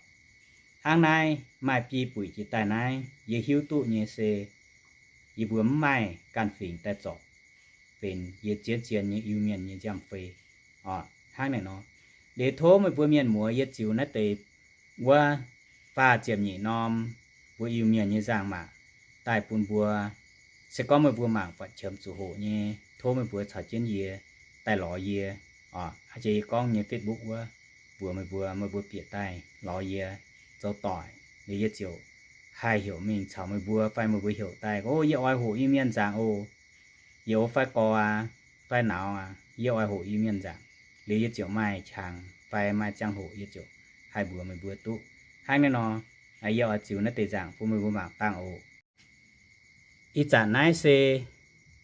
Hnangv naaiv maaih biei buic jiex daaih naaiv, yie hiuv duqv nyei se yie mbuo mv maaih ganh fingx daaih zorpc benx yie zien zien nyei Iu-Mienh nyei nziaamv-fei oc. Hnangv naaic nor, liuz tov meih mbuo mienh muoz yie ziux naaiv deix wuov faah ziepc nyeic norm mbuo Iu-Mienh nyei nzangc-maac daaih bun mbuo. Se gorngv meih mbuo mangc buatc qiemx zuqc hoqc nyei, tov meih mbuo caux jienv yie daaih lorz yie oc. Aa, jiex yie gorngv nyei Facebook wuov, mbuox meih mbuo, meih mbuo bieqc daaih lorz yie zoux doic, liuz yie ziouc haih heuc mingh caux meih mbuo fai meih mbuo heuc daaih, O, yie oix hoqc Iu-Mienh nzangc oc. Youz fai gorx aac, fai nauz aac, yie oix hoqc Iu-Mienh nzangc. Liuz yie ziouc maaih qangx fai maaih ziangh hoc yie ziouc haih mbuox meih mbuo duqv. Hnangv naaiv nor, yie oix ziux naaiv deix nzangc bun meih mbuo mangc dangh oc. Ih zanc naaiv se,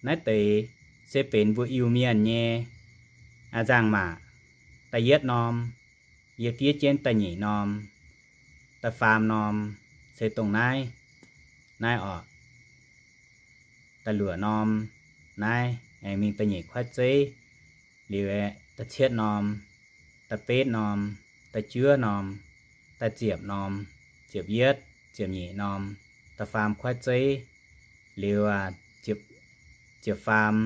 naaiv deix se benx mbuo Iu-Mienh nyei nzangc-maac da'yietv norm, yie fiev jienv da'nyeic norm, da'faam norm, se dongh naaiv, naaiv oc. Da'luoqc norm naaiv aengx mingh da'nyeic kuaaiv zeiv, liuz aeqv, da'cietv norm, da'betv norm, da'juov norm, da'ziepc norm, ziepc yietv, ziepc nyeic norm, da'faam kuaaiv zeiv, liuz ziepc, ziepc faam,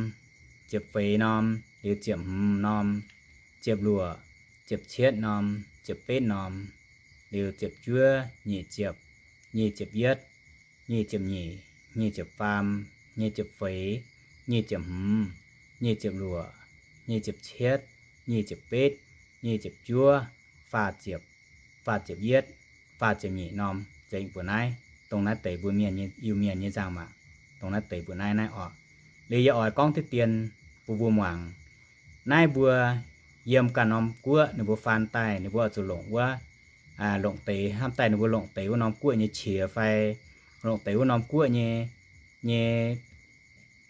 ziepc feix norm, liuz ziepc hmz norm, ziepc luoqc, ziepc cietv norm, ziepc betv norm, liuz ziepc juov, nyic ziepc, nyic ziepc yietv, nyic ziepc nyeic, nyic ziepc faam, nyic ziepc feix, nyic ziepc hmz, nyic ziepc luoqc, nyic ziepc cietv, nyic ziepc betv, nyic ziepc juov, faah ziepc, faah ziepc yietv, faah ziepc nyeic norm nzengc mbuo naaiv, dongh naaiv deix mbuo mienh nyei, Iu-Mienh nyei nzangc-maac, dongh naaiv deix mbuo naaiv naaiv oc. Liuz yie oix gorngv diqv dien bun mbuo muangx. Naaiv mbuo yiem ganh norm guoqv ninh mbuo faan daaih ninh mbuo oix zuqc longc wuov, longc deix hnamv daaih ninh mbuo longc deix wuov norm guoqv nyei qiex fai longc deix wuov norm guoqv nyei, nyei,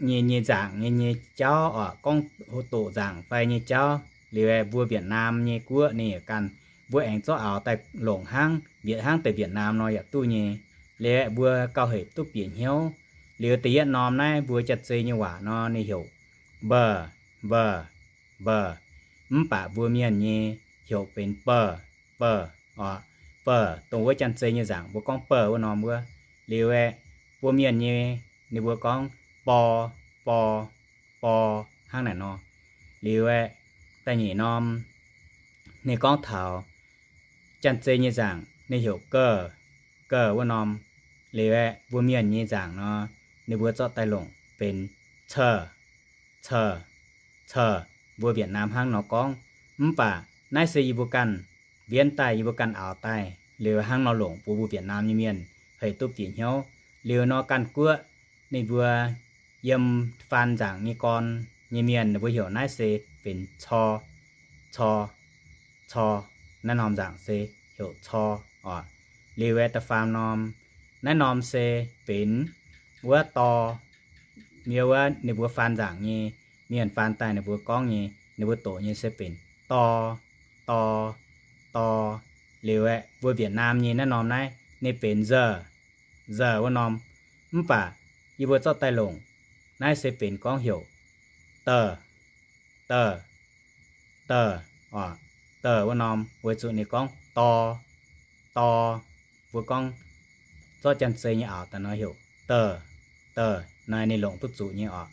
nyei, nyei nzaangc nyei, nyei jauv oc, gorngv doqc nzaangc fai nyei jauv. Liuz aeqv, mbuo Việt Nam nyei guoqv ninh yaac ganh, mbuo aengx zorqv aaux daaih longc hnangv, mbietc hnangv deix Việt Nam nor yaac duqv nyei. Liuz aeqv, mbuo gauh hepc duqv bieqc hnyouv. Liuz da'yietv norm naaiv mbuo Janx-Zei nyei waac nor ninh heuc mba'nv, mba'nv, mba'nv. Mv baac mbuo mienh nyei heuc benx ba'nv, ba'nv oc. Ba'nv dongh wuov Janx-Zei nyei nzaangc mbuo gorngv ba'nv wuov norm wuov. Liuz aeqv, mbuo mienh nyei ninh mbuo gorngv bor, bor, bor, hnangv naaic nor. Liuz aeqv, da'nyeic norm ninh gorngv taux Janx-Zei nyei nzaangc ninh heuc ga'nv, ga'nv wuov norm. Liuz aeqv, mbuo mienh nyei nzaangc nor ninh mbuo zorqv daaih longc benx ca'nv, ca'nv, ca'nv, mbuo Việt Nam hnangv nor gorngv. Mv baac naaiv se yie mbuo ganh mbienv daaih, yie mbuo ganh aaux daaih. Liuz hnangv nor longc bun mbuo Việt Nam nyei mienh hepc duqv bieqc hnyouv. Liuz nor ganh guoqv ninh mbuo yiem faan nzaangc nyei gorn nyei mienh ninh mbuo heuc naaiv se benx cor, cor, cor. Naaiv norm nzaangc se heuc cor oc. Liuz aeqv, da'faam norm, naaiv norm se benx wuov dor, yie wuov ninh mbuo faan nzaangc nyei mienh faan daaih ninh mbuo gorngv nyei, ninh mbuo doqc nyei se benx dor, dor, dor. Liuz aeqv, mbuo Việt Nam nyei naaiv norm naaiv ninh benx nza'nv, nza'nv wuov norm. Mv baac yie mbuo zorqv daaih longc naaiv se benx gorngv heuc da'nv, da'nv, da'nv oc. Da'nv wuov norm weic zuqc ninh gorngv dor, dor. Mbuo gorngv zorqv Janx-Zei nyei aaux daaih nor heuc da'nv, da'nv, naaiv ninh longc duqv zuqc nyei oc.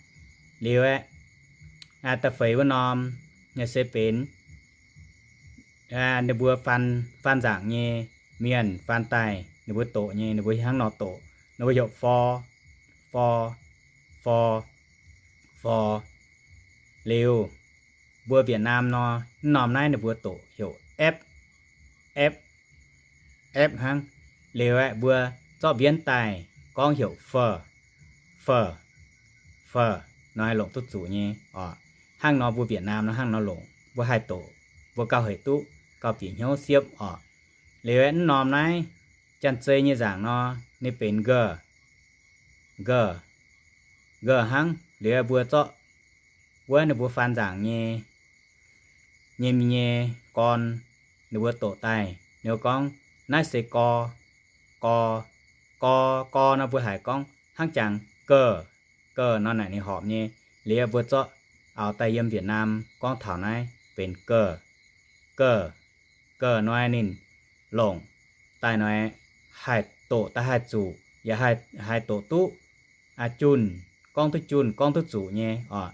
Liuz aeqv, da'feix wuov norm naaiv se benx ninh mbuo faan, faan nzaangc nyei mienh faan daaih ninh mbuo doqc nyei, ninh mbuo hnangv nor doqc, ninh mbuo heuc for, for, for, for. Liuz mbuo Việt Nam nor, mv norm naaiv ninh mbuo doqc heuc epv, f, f hnangv. Liuz aeqv, mbuo zorqv mbienv daaih gorngv heuc fur, fur, fur, nor haih longc duqv zuqc nyei oc. Hnangv nor mbuo Việt Nam nor hnangv nor longc, mbuo haih doqc, mbuo gauh hec duqv, gauh bieqc hnyouv siepv oc. Liuz aeqv, mv norm naaiv Janx-Zei nyei nzaangc nor, ninh benx nqer, nqer, nqer hnangv. Liuz aeqv, mbuo zorqv wuov ninh mbuo faan nzaangc nyei, nyei, nyei gorn, ninh mbuo doqc daaih, ninh mbuo gorngv, naaiv se gor, gor, gor, gor nor mbuo haiz gorngv hnangv jangx gor, gor nor naaic ninh horpc nyei. Liuz aeqv, mbuo zorqv auv daaih yiem Việt Nam gorngv taux naaiv benx gor, gor, gor nor ninh longc daaih nor haih doqc daaih haih zuqc, yaac haih, haih doqc duqv, aa, junh, gorngv duqv junh, gorngv duqv zuqc nyei oc.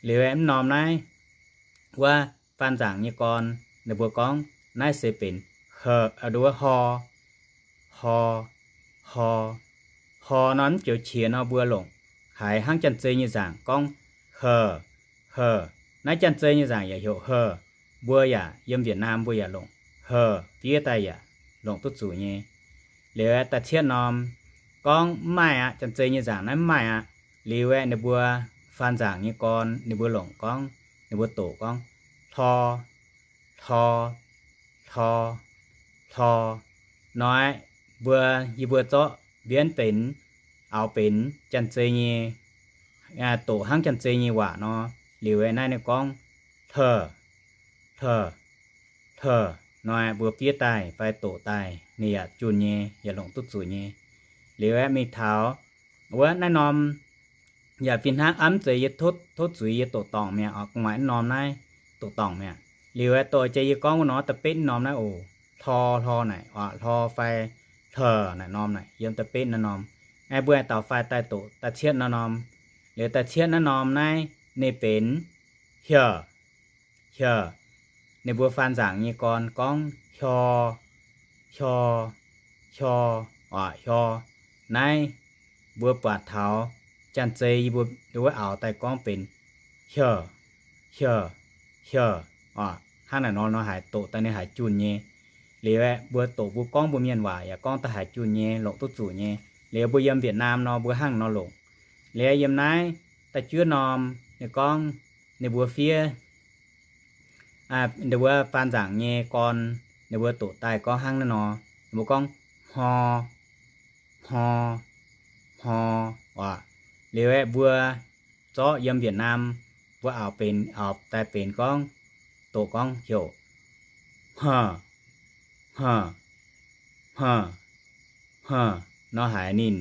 Liuz aeqv, mv norm naaiv wuov faan nzaangc nyei gorn, ninh mbuo gorngv naaiv se benx hor, aa, wuov hor, hor, hor, hor nor mv joux qiex nor mbuo longc haiz hnangv Janx-Zei nyei nzaangc gorngv hor, hor. Naaiv Janx-Zei nyei nzaangc yaac heuc hor. Mbuo yaac yiem Việt Nam mbuo yaac longc hor fiev daaih yaac longc duqv zuqc nyei. Liuz aeqv, da'cietv norm gorngv mv maaih aqv, Janx-Zei nyei nzaangc naaiv mv maaih aqv. Liuz aeqv, ninh mbuo faan nzaangc nyei gorn ninh mbuo longc gorngv, ninh mbuo doqc gorngv hlor, hlor, hlor, hlor. Nor aeqv, mbuo, yie mbuo zorqv mbienv benx, auv benx Janx-Zei nyei, doqc hnangv Janx-Zei nyei waac nor, liuz aeqv, naaiv ninh gorngv hlor, hlor, hlor. Nor aeqv, mbuo fiev daaih fai doqc daaih ninh yaac junh nyei, yaac longc duqv zuqc nyei. Liuz aeqv, mingh taux wuov naaiv norm yaac fih hnangv, mv zeiz yie tov zuiz, yie doqc dorngc mi'aqv oc, gu'nguaaic mv norm naaiv doqc dorngc mi'aqv. Liuz aeqv, doqc jiex yie gorngv wuov norm da'betv mv norm naaiv oc, hlor, hlor naaic oc, hlor fai hlor naaic norm naaic yiem da'betv naaiv norm. Aeqv, mbuo aengx dauh fai daaih doqc da'cietv naaiv norm. Liuz da'cietv naaiv norm naaiv ninh benx hior, hior. Ninh mbuo faan nzaangc nyei gorn gorngv hior, hior, hior, oc, hior. Naaiv mbuo buatc taux Janx-Zei yie mbuo wuov auv daaih gorngv benx hior, hior, hior, oc. Hnangv naaic nor, nor haiz doqc daaih ninh haiz junh nyei. Liuz aeqv, mbuo doqc mbuo gorngv mbuo mienh waac yaac gorngv daaih haiz junh nyei, longc duqv zuqc nyei. Liuz mbuo yiem Việt Nam nor mbuo hnangv nor longc. Liuz yiem naaiv da'juov norm ninh gorngv ninh mbuo fiev, ninh mbuo faan nzaangc nyei gorn, ninh mbuo doqc daaih gorngv hnangv naaiv nor, ninh mbuo gorngv hmor, hmor, hmor, oc. Liuz aeqv, mbuo zorqv yiem Việt Nam mbuo auv benx, auv daaih benx gorngv, doqc gorngv heuc hmor, hmor, hmor, hmor, nor haiz ninh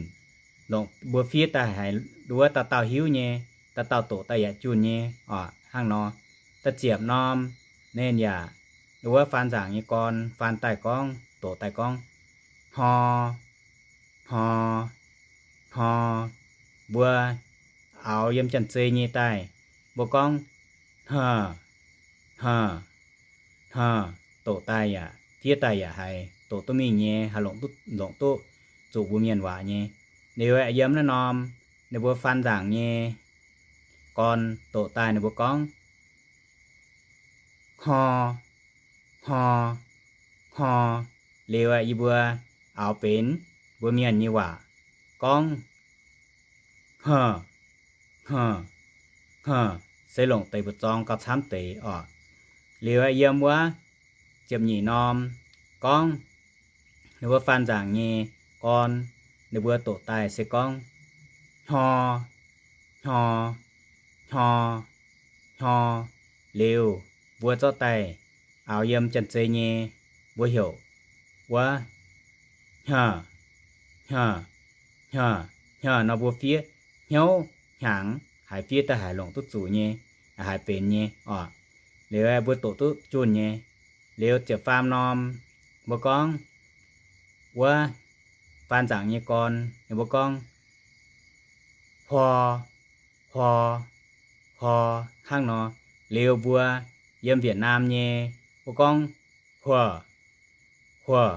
longc mbuo fiev daaih haiz wuov dauh dauh hiuv nyei, dauh dauh doqc daaih yaac junh nyei oc. Hnangv nor, da'ziepc norm ninh yaac wuov faan nzaangc nyei gorn faan daaih gorngv, doqc daaih gorngv hmor, hmor, hmor. Mbuo auv yiem Janx-Zei nyei daaih, mbuo gorngv hmor, hmor, hmor, doqc daaih yaac fiev daaih yaac haiz doqc duqv mingh nyei, haih longc duqv, longc duqv zuqc mbuo mienh waac nyei. Liuz aeqv, yiem naaiv norm ninh mbuo faan nzaangc nyei gorn doqc daaih ninh mbuo gorngv hmor, hmor, hmor. Liuz aeqv, yie mbuo auv benx mbuo mienh nyei waac gorngv hmor, hmor, hmor, se longc deix mbu'zorng gauh camv deix oc. Liuz aeqv, yiem wuov ziepc nyeic norm gorngv ninh mbuo faan nzaangc nyei gorn, ninh mbuo doqc daaih se gorngv hnyor, hnyor, hnyor, hnyor. Liuz mbuo zorqv daaih auv yiem Janx-Zei nyei, mbuo heuc wuov hnyor, hnyor, hnyor, hnyor nor mbuo fiev hnyouv hnyangx, haiz fiev daaih haiz longc duqv zuqc nyei, haiz benx nyei oc. Liuz mbuo doqc duqv junh nyei. Liuz ziepc faam norm mbuo gorngv wuov faan nzaangc nyei gorn, ninh mbuo gorngv huor, huor, huor, hnangv nor. Liuz mbuo yiem Việt Nam nyei, mbuo gorngv huor, huor,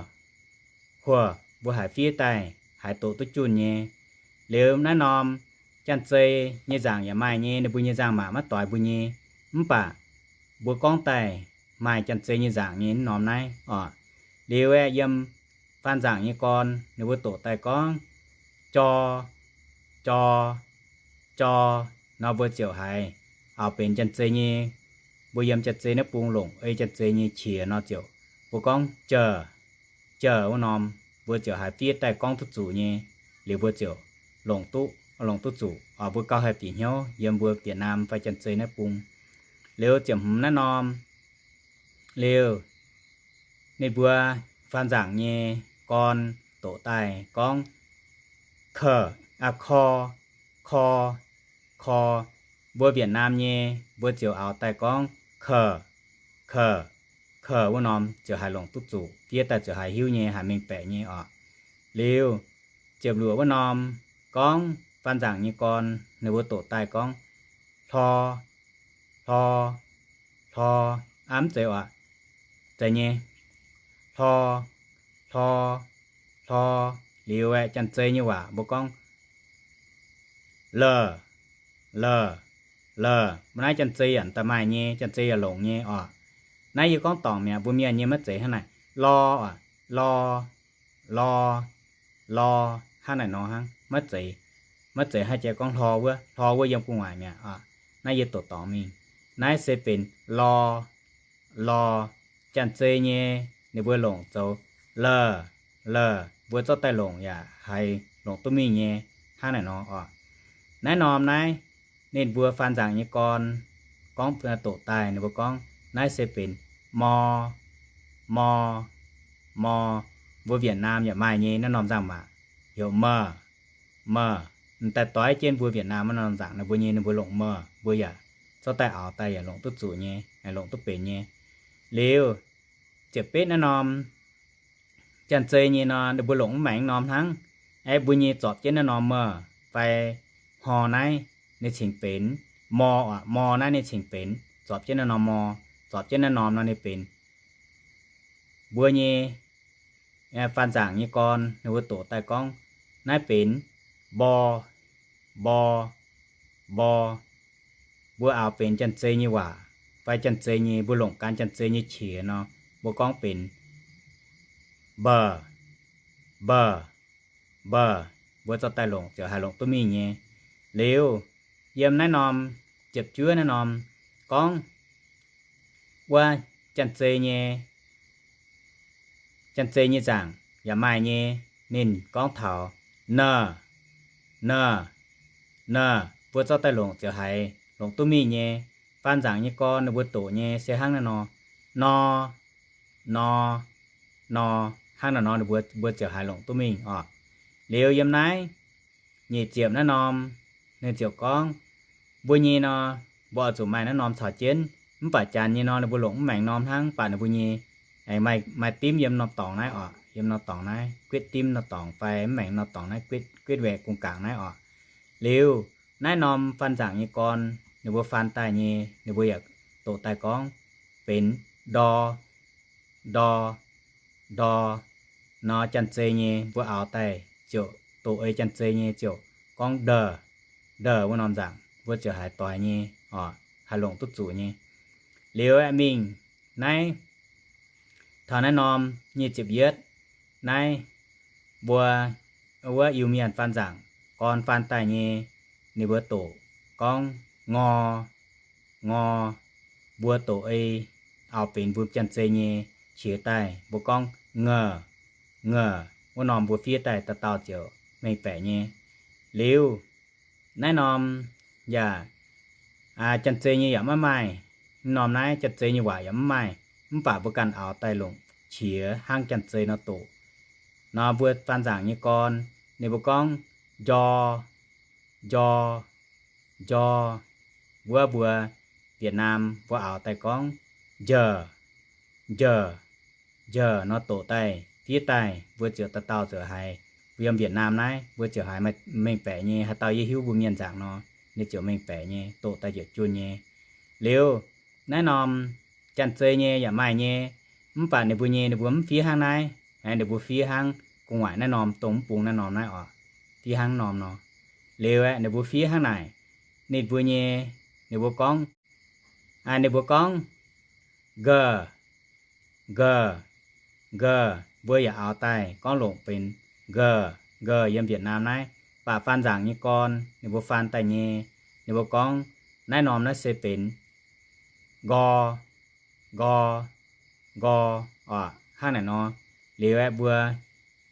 huor, mbuo haiz fiev daaih haiz doqc duqv junh nyei. Liuz naaiv norm Janx-Zei nyei nzaangc yaac maaih nyei, ninh mbuo nyei nzangc-maac maiv doix mbuo nyei, mv baac mbuo gorngv daaih maaih Janx-Zei nyei nzaangc nyei norm naaiv oc. Liuz aeqv, yiem faan nzaangc nyei gorn ninh mbuo doqc daaih gorngv jor, jor, jor nor, mbuo ziouc haiz auv-benx Janx-Zei nyei, mbuo yiem Janx-Zei naaiv bung longc ei Janx-Zei nyei qiex nor ziouc mbuo gorngv jor, jor wuov norm, mbuo ziouc haiz fiev daaih gorngv duqv zuqc nyei. Liuz mbuo ziouc longc duqv, longc duqv zuqc oc. Mbuo gauh haih bieqc hnyouv yiem mbuo Việt Nam fai Janx-Zei naaiv bung. Liuz ziepc hmz naaiv norm, liuz ninh mbuo faan nzaangc nyei gorn doqc daaih gorngv kor, aa, kor, kor, kor. Mbuo Việt Nam nyei mbuo ziouc auv daaih gorngv kor, kor, kor wuov norm ziouc haiz longc duqv zuqc, fiev daaih ziouc haiz hiuv nyei, haiz mengh baeqc nyei oc. Liuz ziepc luoqc wuov norm gorngv faan nzaangc nyei gorn ninh mbuo doqc daaih gorngv hlor, hlor, hlor, aa, mv zeiz oc, zeiz nyei, hlor, hlor, hlor. Liuz aeqv, Janx-Zei nyei waac mbuo gorngv lor, lor, lor. Mbuo naaiv Janx-Zei yaac da'maaih nyei, Janx-Zei yaac longc nyei oc. Naaiv yie gorngv dorngc mi'aqv, mbuo Mienh nyei maiv zeiz hnangv naaic, lor, lor, lor, lor, hnangv naaic nor hnangv, maiv zeiz, maiv zeiz haaix jiex gorngv hlor wuov, hlor wuov yiem gu'nguaaic mi'aqv oc. Naaiv yie doqc dorngc mingh. Naaiv se benx lor, lor. Janx-Zei nyei ninh mbuo longc zoux lor, lor, mbuo zorqv daaih longc yaac haiz longc duqv mingh nyei, hnangv naaic nor oc. Naaiv norm naaiv ninh mbuo faan nzaangc nyei gorn gorngv doqc daaih ninh mbuo gorngv naaiv se benx mor, mor, mor. Mbuo Việt Nam yaac maaih nyei naaiv norm nzangc-maac, heuc mor, mor. M'daaih doix jienv mbuo Việt Nam naaiv norm nzangc ninh mbuo nyei ninh mbuo longc mor, mbuo yaac zorqv daaih auv daaih yaac longc duqv zuqc nyei, longc duqv benx nyei. Liuz ziepc betv naaiv norm Janx-Zei nyei nor ninh mbuo longc mv maengx norm hnangv. Aeqv, mbuo nyei zorpc jienv naaiv norm mor fai hno naaiv ninh cingx benx mor, mor naaiv ninh cingx benx, zorpc jienv naaiv norm mor, zorpc jienv naaiv norm nor ninh benx mbuo nyei faan nzaangc nyei gorn ninh mbuo doqc daaih gorngv naaiv benx mbor, mbor, mbor. Mbuo auv-benx Janx-Zei nyei waac fai Janx-Zei nyei, mbuo longc gan Janx-Zei nyei qiex nor, mbuo gorngv benx mbor, mbor, mbor. Mbuo zorqv daaih longc ziouc haih longc duqv mingh nyei. Liuz yiem naaiv norm ziepc juov naaiv norm gorngv wuov Janx-Zei nyei, Janx-Zei nyei nzaangc yaac maaih nyei. Ninh gorngv taux nor, nor, nor, mbuo zorqv daaih longc ziouc haiz longc duqv mingh nyei. Faan nzaangc nyei gorn ninh mbuo doqc nyei se hnangv naaiv nor, nor, nor, nor, hnangv naaiv nor ninh mbuo, mbuo ziouc haiz longc duqv mingh oc. Liuz yiem naaiv nyic ziepc naaiv norm ninh ziouc gorngv mbuo nyei nor, mbuo oix zuqc maaih naaiv norm caux jienv. Mv baac Janx nyei nor ninh mbuo longc mv maengx norm hnangv, mv baac ninh mbuo nyei maaih, maaih dimv yiem norm dorngx naaiv oc, yiem norm dorngx naaiv, guetv dimv norm dorngx fai mv maengx norm dorngx naaiv, guetv, guetv waeqc gong-gaangc naaiv oc. Liuz naaiv norm faan nzaangc nyei gorn ninh mbuo faan daaih nyei ninh mbuo yaac doqc daaih gorngv benx ndor, ndor, ndor. Nor Janx-Zei nyei mbuo auv daaih ziouc doqc ei Janx-Zei nyei ziouc gorngv ndor, ndor wuov norm nzaangc mbuo ziouc haiz doix nyei oc, haiz longc duqv zuqc nyei. Liuz aeqv, mingh naaiv taux naaiv norm nyic ziepc yietv naaiv, mbuo wuov Iu-Mienh faan nzaangc gorn faan daaih nyei ninh mbuo doqc gorngv ngor, ngor. Mbuo doqc ei auv-benx mbuo Janx-Zei nyei qiex daaih mbuo gorngv ngor, ngor. Wuov norm mbuo fiev daaih dauh dauh ziouc mengh baeqc nyei. Liuz naaiv norm yaac Janx-Zei nyei yaac maiv maaih. Mv norm naaiv Janx-Zei nyei waac yaac mv maaih, mv baac mbuo ganh auv daaih longc qiex hnangv Janx-Zei nor doqc. Nor mbuo faan nzaangc nyei gorn ninh mbuo gorngv njor, njor, njor. Wuov mbuo Việt Nam mbuo auv daaih gorngv njor, njor, njor nor doqc daaih fiev daaih mbuo ziouc dauh dauh ziouc haiz, mbuo yiem Việt Nam naaiv mbuo ziouc haiz mengh baeqc nyei. Haaix dauh yie hiuv mbuo mienh nzaangc nor, ninh ziouc mengh baeqc nyei, doqc daaih ziouc jun nyei. Liuz naaiv norm Janx-Zei nyei yaac maaih nyei, mv baac ninh mbuo nyei ninh mbuo mv fiev hnangv naaiv. Ninh mbuo fiev hnangv gu'nguaaic naaiv norm, dongh mv bung naaiv norm naaiv oc, fiev hnangv norm nor. Liuz aeqv, ninh mbuo fiev hnangv naaic. Ninh mbuo nyei, ninh mbuo gorngv, ninh mbuo gorngv ngor, ngor, nqer, mbuo yaac aaux daaih gorngv longc benx nqer, nqer yiem Việt Nam naaiv. Mv baac faan nzaangc nyei gorn ninh mbuo faan daaih nyei, ninh mbuo gorngv naaiv norm naaiv se benx nqor, nqor, nqor, oc, hnangv naaic nor. Liuz aeqv, mbuo,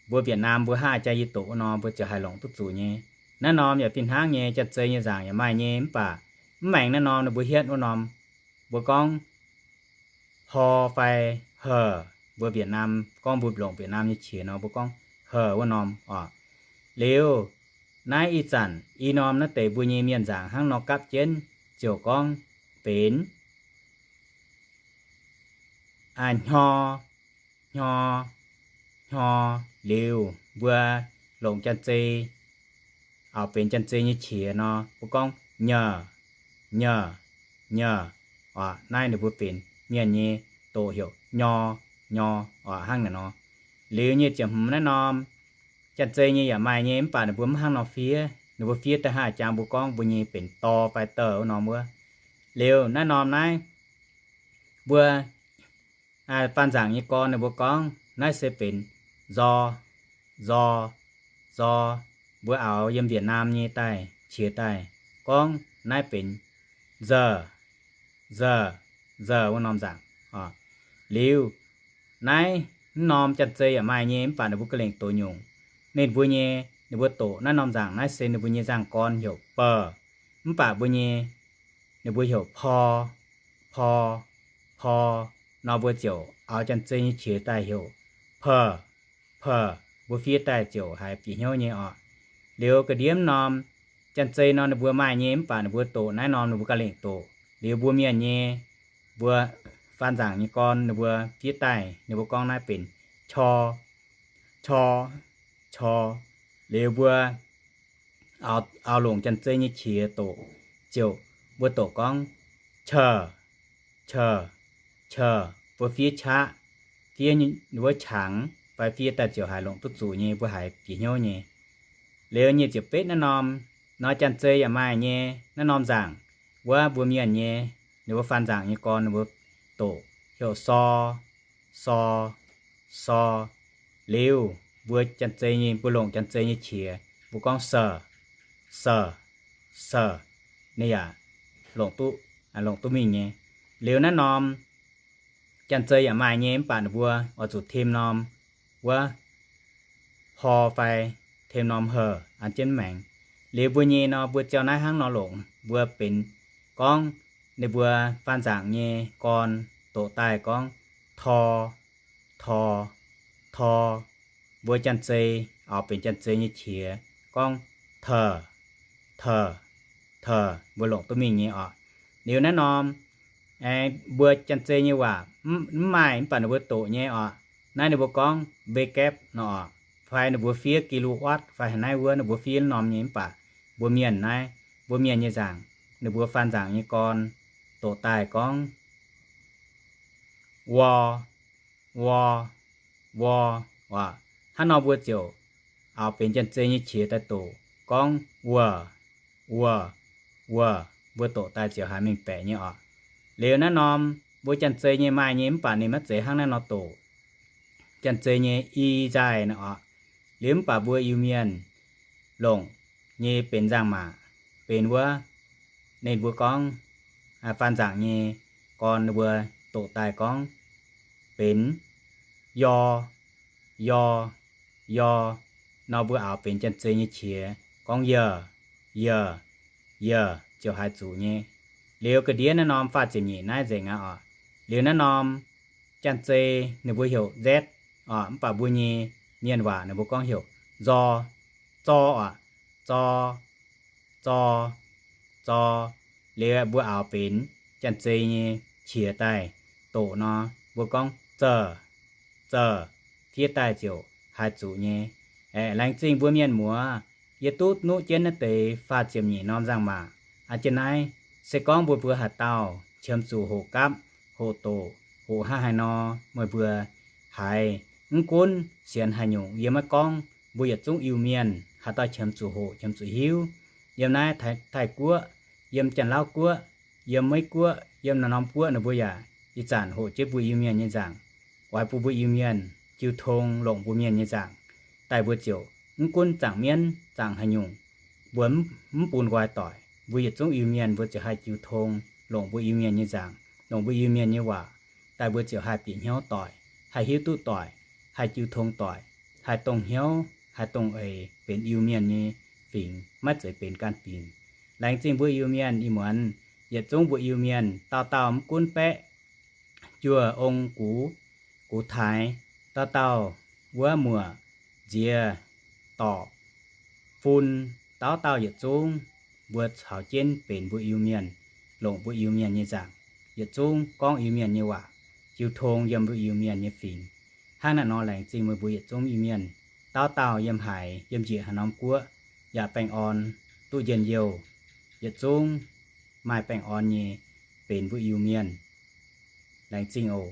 mbuo Việt Nam mbuo hnangv jaa yie doqc wuov nor, mbuo ziouc haih longc duqv zuqc nyei. Naaiv norm yaac fih hnangv nyei, janx-zei nyei nzaangc yaac maaih nyei, mv baac mv maengx naaiv norm ninh mbuo hietv wuov norm, mbuo gorngv hor fai h'er, mbuo Việt Nam gorngv mbuo longc Việt Nam nyei qiex nor, mbuo gorngv h'er wuov norm oc. Liuz naaiv ih zanc i norm naaiv deix mbuo nyei mienh nzaangc hnangv nor gapv jienv ziouc gorngv benx hnyo, hnyo, hnyo. Liuz mbuo longc janx-zei, aaux benx janx-zei nyei qiex nor, mbuo gorngv nyeh, nyeh, nyeh, oc. Naaiv ninh mbuo benx mienh nyei doqc heuc nyor, nyor, oc, hnangv naaic nor. Liuz nyei ziepc hmz naaiv norm, janx-zei nyei yaac maaih nyei, mv baac ninh mbuo mv hnangv nor fiev. Ninh mbuo fiev da'haav jangx mbuo gorngv mbuo nyei benx dor fai dor wuov norm wuov. Liuz naaiv norm naaiv, mbuo faan nzaangc nyei gorn ninh mbuo gorngv naaiv se benx nzor, nzor, nzor. Mbuo aaux yiem Việt Nam nyei daaih qiex daaih gorngv naaiv benx nzor, nzor, nzor wuov norm nzaangc. Liuz naaiv, mv norm janx-zei yaac maaih nyei, mv baac ninh mbuo ga'lengc doqc nyungc. Ninh mbuo nyei, ninh mbuo doqc naaiv norm nzaangc naaiv se ninh mbuo nyei nzangc gorn heuc bor, mv baac mbuo nyei, ninh mbuo heuc por, por, por, nor mbuo ziouc aaux janx-zei nyei qiex daaih heuc per, per. Mbuo fiev daaih ziouc haiz bieqc hnyouv nyei oc. Liuz ga'ndiev norm, janx-zei nor ninh mbuo maaih nyei, mv baac ninh mbuo doqc naaiv norm ninh mbuo ga'lengc doqc. Liuz mbuo mienh nyei, mbuo faan nzaangc nyei gorn ninh mbuo fiev daaih ninh mbuo gorngv naaiv benx qor, qor, qor. Liuz mbuo aaux longc janx-zei nyei qiex doqc, ziouc mbuo doqc gorngv qer, qer, qer. Mbuo fiev qaqv, fiev wuov qangx fai fiev daaih ziouc haiz longc duqv zuqc nyei, mbuo haiz bieqc hnyouv nyei. Liuz nyei ziepc betv naaiv norm, nor janx-zei yaac maaih nyei, naaiv norm nzaangc wuov mbuo mienh nyei, ninh mbuo faan nzaangc nyei gorn ninh mbuo doqc heuc sor, sor, sor. Liuz mbuo janx-zei nyei, mbuo longc janx-zei nyei qiex mbuo gorngv sor, sor, sor, ninh yaac longc duqv, longc duqv mingh nyei. Liuz naaiv norm janx-zei yaac maaih nyei, mv baac ninh mbuo oix zuqc tim norm wuov hor fai tim norm h'er an jienv maengx. Liuz mbuo nyei nor mbuo ziouc naaiv hnangv nor longc, mbuo benx gorngv ninh mbuo faan nzaangc nyei gorn doqc daaih gorngv tor, tor, tor. Mbuo janx-zei, aaux benx janx-zei nyei qiex gorngv ter, ter, ter, mbuo longc duqv mingh nyei oc. Liuz naaiv norm mbuo janx-zei nyei waac mv maaih, mv baac ninh mbuo doqc nyei oc. Naaiv ninh mbuo gorngv mbei gaepv nor oc, fai ninh mbuo fiev ki lu waatv fai haaix naaiv wuov, ninh mbuo fiev norm nyei, mv baac mbuo mienh naaiv, mbuo mienh nyei nzaangc, ninh mbuo faan nzaangc nyei gorn doqc daaih gorngv wor, wor, wor, oc. Hnangv nor mbuo ziouc aaux benx janx-zei nyei qiex daaih doqc gorngv wuor, wuor, wuor. Mbuo doqc daaih ziouc haiz mengh baeqc nyei oc. Liuz naaiv norm mbuo janx-zei nyei maaih nyei, mv baac ninh maiv zeiz hnangv naaiv nor doqc. Janx-zei nyei i nzaaih nor oc. Liuz mv baac mbuo Iu-Mienh longc nyei benx nzangc-maac, benx wuov, ninh mbuo gorngv faan nzaangc nyei gorn ninh mbuo doqc daaih gorngv benx yor, yor, yor. Nor mbuo aaux benx janx-zei nyei qiex gorngv yeh, yeh, yeh ziouc haiz zuqc nyei. Liuz ga'ndiev naaiv norm faah ziepc nyeic naaiv nzengc aqv oc. Liuz naaiv norm janx-zei ninh mbuo heuc nzetv oc, mv baac mbuo nyei mienh waac ninh mbuo gorngv heuc nzor, zor oc, zor, zor, zor. Liuz mbuo aaux benx janx-zei nyei qiex daaih doqc nor, mbuo gorngv zor, zor, fiev daaih ziouc haiz zuqc nyei. Aeqv, laengz zingh mbuo mienh muoz, yie duqv nuqv jienv naaiv deix faah ziepc nyeic norm nzangc-maac. Aa, jienv naaiv se gorngv mbuo mbuo haaix dauh qiemx zuqc hoqc gapv, hoqc doqc, hoqc hnangv haaix nor, meih mbuo haiz mv gunv sienx haaix nyungc yie maiv gorngv, mbuo yietc zungv Iu-Mienh haaix dauh qiemx zuqc hoqc, qiemx zuqc hiuv, yiem naaiv Taiv-Guoqv, yiem Janx-Lauv Guoqv, yiem Meiv Guoqv, yiem naaiv norm guoqv ninh mbuo yaac ih zanc hoqc jienv mbuo Iu-Mienh nyei nzaangc, oix bun mbuo Iu-Mienh jiu tong longc mbuo mienh nyei nzaangc, daaih mbuo ziouc mv gunv zaangc mienv, zaangc haaix nyungc, mbuo mv, mv bun nqoi doic. Mbuo yietc zungv Iu-Mienh mbuo ziouc haih jiu tong longc mbuo Iu-Mienh nyei nzaangc, longc mbuo Iu-Mienh nyei waac, daaih mbuo ziouc haih bieqc hnyouv doic, haih hiuv duqv doic, haih jiu tong doic, haih dongh hnyouv, haih dongh eix benx Iu-Mienh nyei fingx, maiv zeiz benx ganh fingx. Laengz zingh mbuo Iu-Mienh ih muonz, yietc zungv mbuo Iu-Mienh dauh dauh mv gunv baeqv, juoh, ong, gux, gux taaix, dauh dauh wuov muoc, nziex, dorc, fun, dauh dauh yietc zungv, mbuo caux jienv benx mbuo Iu-Mienh, longc mbuo Iu-Mienh nyei nzaangc, yietc zungv gorngv Iu-Mienh nyei waac, jiu tong yiem mbuo Iu-Mienh nyei fingx. Hnangv naaiv nor laengz zingh meih mbuo yietc zungv Iu-Mienh, dauh dauh yiem haaix, yiem njiec haaix norm guoqv, yaac baengh orn, duqv njien-youh, yietc zungv maaih baengh orn nyei benx mbuo Iu-Mienh. Laengz zingh oc.